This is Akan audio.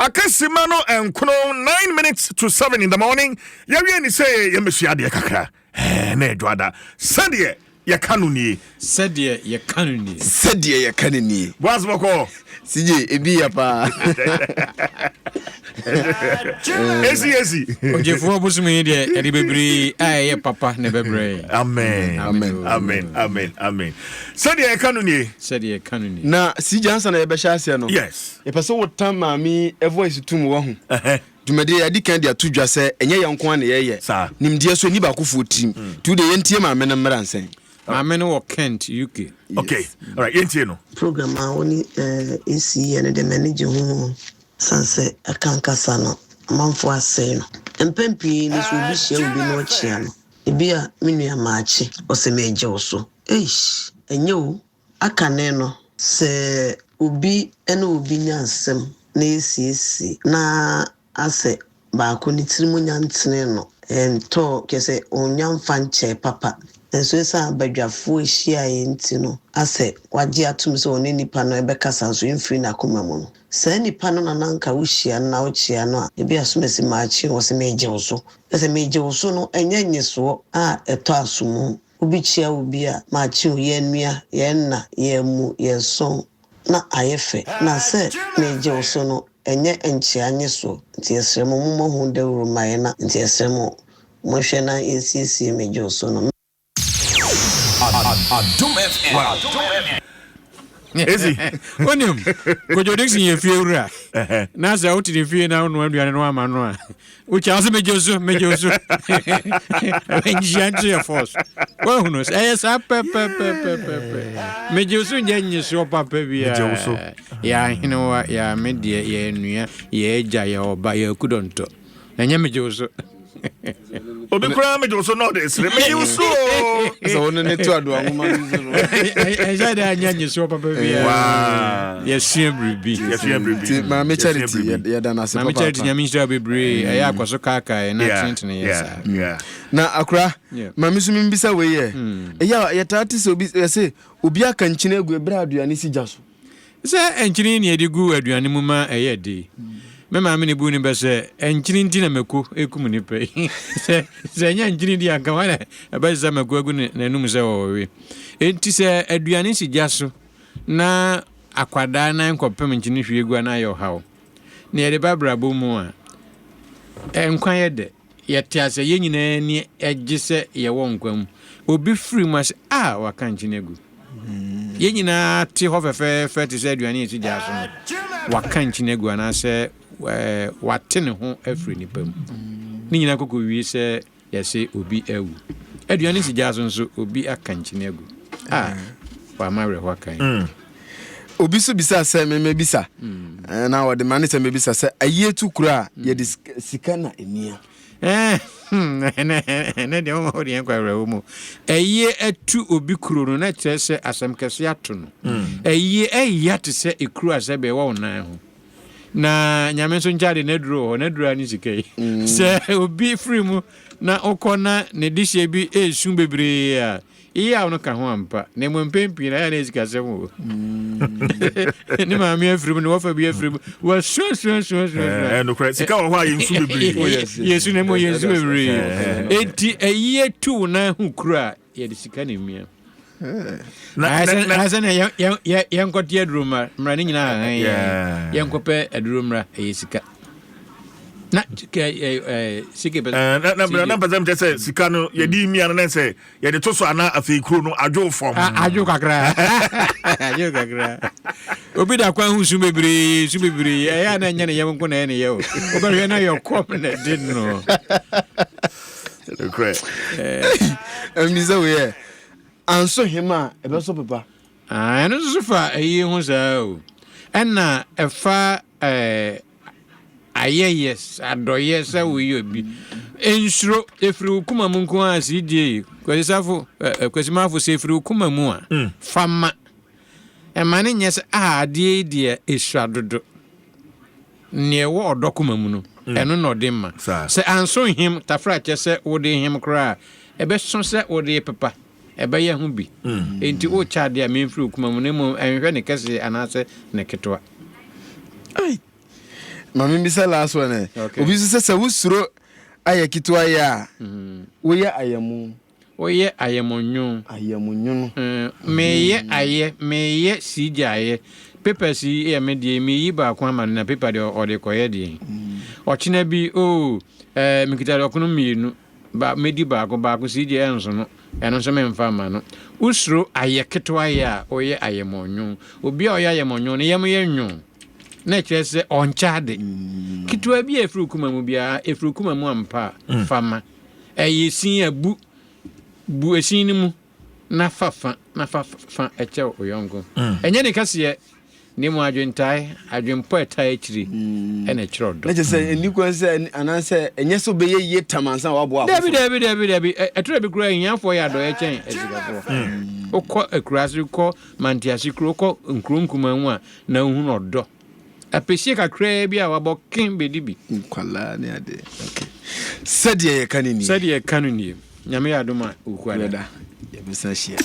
Akasima no nkono 6:09 in the morning. Yɛwie ni sɛ yɛmmɛsua adeɛ kakra. Ɛɛ, na ɛdwoada sɛdeɛ yɛka no nie. Sɛdeɛ yɛka no nie. Sɛdeɛ yɛka no nie. Boas bɔkɔ. CJ, ebi yɛ paa. Esi esi. Ogyefoɔ bosom yi deɛ, ɛde bebree a ɛyɛ papa na ɛbɛbrɛ yɛn. Amen. Amen. Amen, amen, amen. Sɛdeɛ yɛka no nie. Sɛdeɛ yɛka no nie. Na CJ, ansa na yɛbɛhyɛ aseɛ no, yɛpɛ sɛ wotam maame voice tum wɔ ho. Dwumadie, yɛadi kan de ato dwa sɛ ɛnyɛ yɛn nko a na yɛyɛ. Nimdeɛ so ɛni baakofoɔ tirim, nti wode yɛntie maame no mmra nsɛn. Maame no wɔ Kent, UK. Okay, alright, yɛntie no. Program a wo ne AC yɛ no deɛ, m'ani gye ho, sane sɛ ɛka nkasa no amanfoɔ asɛe no. Mpɛn pii no, sɛ obi hyia obi na ɔkyea no, ebi a me nua maakye, ɔsɛ megye wo so. Eish, ɛnyɛ o. Aka ne no, sɛ obi ne obi nya nsɛm na yɛsiesie na asɛ baako ne tiri mu nya ntene no ɛntɔ kyɛ sɛ ɔnya mfa nkyɛɛ papa, nso ɛsiane abadwafoɔ ahyia yɛ nti no, asɛ wagye atom sɛ ɔne nipa no ɛbɛkasa, nso ɛmfiri n'akoma mu no, saa nipa no na nanka wohyia no na wokyea no a, ebi asomasi maakye, wɔ sɛ megye wo so. Ɛsɛ megye wo so no, ɛnyɛ nyesoɔ a ɛtɔ aso mu. Obi kyia obi a, maakye o, yɛnnua, yɛnna, yɛmmu, yɛsɔn na ayɛ fɛ. Na sɛ megye wo so no, ɛnyɛ nkyea nye soɔ. Nti yɛsrɛ mo, mommɔ ho dawuro ma yɛn. Na nti yɛsrɛ mo, monhwɛ na yɛnsiesie megye wo so no. Adom FM. Esi. Wonim, Kojo Dixon yɛ fie wura, na sɛ wote ne fie na wonoa aduane no ama no a, wokyia wo sɛ megye wo so, megye wo so. Nhyia nso yɛ force. Woahunu sɛ ɛyɛ saa pɛpɛpɛpɛpɛ. Megye wo so nyɛ nnyesoɔ papa. Megye wo so. Biara yɛ ahenewa, yɛ amedeɛ, yɛ anua, yɛ agya, yɛ ɔba, yɛ akudɔntɔ, ɛnyɛ megye wo so. Obi koraa megye wo so na ɔde sere megye wo so o. Sɛ wo ne ne to adoa nwoma no so no. Ɛhyɛ dɛ anyɛ nnyesoɔ papa biara. Yɛsua biribi. Yɛsua biribi. Nti Maame Yɛsua Charity, biribi. yɛda no ase Maame Charity, papaapa. Nyame nhyira wo bebree. Ɛyɛ akɔ so kaakae na tenetene yɛ saa. Na akora, maame so membisa wei yɛ, ɛyɛ a yɛtaa te sɛ obi yɛse obi aka nkyene agu ɛberɛ a aduane si gya so. Sɛ nkyene ne yɛde gu aduane mu ma ɛyɛ de. Me maame ne bu ne bɛ sɛ nkyene nti na mako ekum nipa yi. Sɛ ɛnyɛ nkyene di anka wɔn na ɛbɛsesa mako agu n'anum sɛ ɔrewe. Enti sɛ aduane si gya so na akwadaa nan kɔpem nkyene hwie gu a, na ayɛ ɔhaw. Na yɛde ba abrabɔ mu a, nkwa yɛ dɛ. Yɛte ase, yɛn nyinaa ani gye sɛ yɛwɔ nkwa mu. Obi firi mu ase a, waka nkyene agu. Yɛn nyinaa te hɔ fɛfɛɛfɛ te sɛ aduane a ɛsi gya so no, waka nkyene agu anaasɛ wate ne ho afiri nipa mu. Ne nyinaa kɔkɔ wie sɛ yɛse obi awu. Aduane si gya so nso, obi aka nkyene agu a, wama awerɛhoɔ aka yi. Obi so bisa sɛ memebisa, na ɔde ma ne sɛ mebisa sɛ ayie tu kuro a, yɛde sika na emia? Ɛnɛ deɛ woma wode yɛn kɔ awerɛhoɔ mu. Ɛyie atu obi kuro no, na kyerɛ sɛ asɛm kɛse ato no. Ɛyie ɛya te sɛ ekuro a sɛ bɛɛwɔ wo nan ho. Na Nyame nso nkyɛ ade, n'aduro wɔ hɔ, n'aduro a ne sika yi. Sɛ obi firi mu na wokɔ na ne dehyeɛ bi ɛresu bebree a, yaw no ka ho ampa. Na mmom mpɛn pii no, ɛyɛ na ɛyɛ sikasɛm o. Ne maame afiri mu, ne wɔfa bi afiri mu, wasuasuasuasua. Ɛɛ, nokorɛ, sika wɔ hɔ a, yɛnsu bebree. Oh, yes. Yɛsu na mmom yɛnsu bebree. Enti ɛyi atu wo nan ho kuro a, yɛde sika na emia. Na Ayɛ sɛ yɛnkɔte aduro mmra mmra ne nyinaa ahan yɛn. Yɛnkɔpɛ aduro mmra, ɛyɛ sika. Na sika pɛ. Ɛɛ, na mpɛ sɛ mekyɛ sɛ sika no yɛde mia no, na sɛ yɛde to so ana afei kuro no adwo fam. Adwo kakra, adwo kakra. Obi da kwan ho su bebree, su bebree. Ɛyɛ a na ɛnyɛ ne yam nko na ɛyɛ ne yɛ o. Wobɛhwɛ na yɛ kɔm na ɛde no. Nokorɛ. Mbisa wei yɛ anso hema a ɛbɛso pepa. Ah, ɛno nso so fa ɛyi ho saa o. Ɛna ɛfa ayɛyɛ, adɔyɛ sɛ woyɛ obi. Nsuro, ɛfiri wo koma mu nko a. CJ Kwasi Safo, Kwasi Mafo, sɛ ɛfiri wo koma mu a, fa ma. Ɛma ne nyɛ sɛ a adeɛ yi deɛ ɛsua dodo. Neɛ ɛwɔ ɔdɔ koma mu no, ɛno na ɔde ma. Sɛ anso hem tafra kyɛ sɛ wode hem koraa a, ɛbɛso sɛ wode pepa, ɛbɛyɛ ho bi. Enti wokyɛ adeɛ a, memfiri wo koma mu, na mmom ɛnhwɛ ne kɛseɛ anaasɛ ne ketewa. Ai. Ma membisa last one ɛ. Okay. Obi nso sɛ sɛ wosuro ayɛ ketewa yɛ a, Mm-hmm. woyɛ ayɛmo. Woyɛ ayɛmɔnwono. Ayɛmonwono. Eh, meyɛ ayɛ, meyɛ siigya ayɛ. Papers yi yɛ me deɛ, meyi baako ama no na paper deɛ ɔde kɔyɛ deɛ. Ɔkyena bi, oh, eh, mekita dɔkono mmienu, ba, mɛdi baako, baako siigya ɛnso no, ɛno nso memfa mma no. Wosuro ayɛ ketewa yɛ a, woyɛ ayɛmɔnwono. Obi a ɔyɛ ayɛmɔnwono, ne yam yɛ nwono. Na ɛkyerɛ sɛ ɔnkyɛ ade. Ketewa bi a ɛfiri wo koma mu biara, ɛfiri wo koma mu ampa a, fa ma. Ɛyɛ sin a, bu bu esin no mu na fa fa na fa fa kyɛ wo yɔnko. Ɛnyɛ ne kɛseɛ, na mmom adwentae, adwempɔ a ɛtaa akyiri na ɛkyerɛ ɔdɔ. Na kyerɛ sɛ ɛnni kwan sɛ anaasɛ ɛnyɛ sɛ wobɛyɛ yie tam ansa na woaboa Dabi, afoforɔ. dabi, dabi, dabi. Ɛtɔ da bi koraa ahiafoɔ yɛ adɔeɛ kyɛn asikafoɔ. Wokɔ akuraase, wokɔ mantease kuro, wokɔ nkuro nkumaa mu a, na wohunu ɔdɔ. Apɛsie kakraa bi a wabɔ ke bɛdi bi. Nkwadaa ne adeɛ. Okay. Sɛdeɛ yɛka no nie. Sɛdeɛ yɛka no nie. Nyame yɛ adom a, Okuada. Yɛbɛsan ahyia.